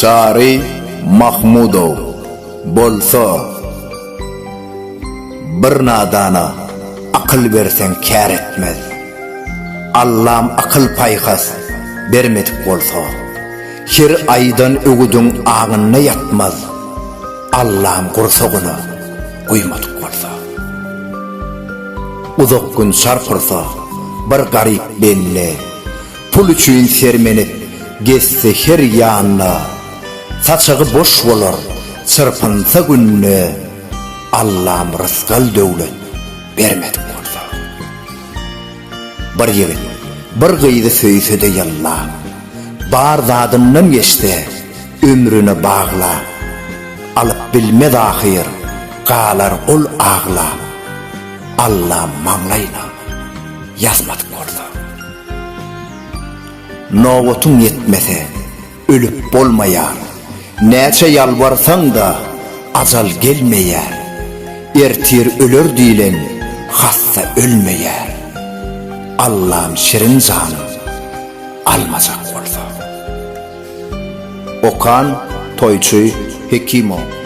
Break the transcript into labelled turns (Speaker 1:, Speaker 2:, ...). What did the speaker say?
Speaker 1: Çary Mahmudow bolsa bir nadana akyl berseň kär etmez. Allam akyl-paýhas bermedik bolsa, her aýdan öwüdiň aňynda ýatmaz. Allam gursagyna guýmadyk bolsa. Uzak gün çarp ursa bir garyp bende, Pul üçin sermenip gezse her ýanda, Saçagy boş bolar, çyrpynsa günde, Allam rysgal-döwlet bermedik bolsa. Bir ýigit bir gyzy söýse-de ýyllap, Bar zadyndan geçse, ömrüne baglap, Alyp bilmez ahyr, galar ol aglap, Allam maňlaýyna ýazmadyk bolsa. Nobatyň ýetmese, ölüp bolmaýar. Näçe ýalbarsaň-da, ajal gelmeýär. Ertir öler diýlen hassa ölmeýär. Allam şirin janyň almajak bolsa. Okan Toýçy Hekimow.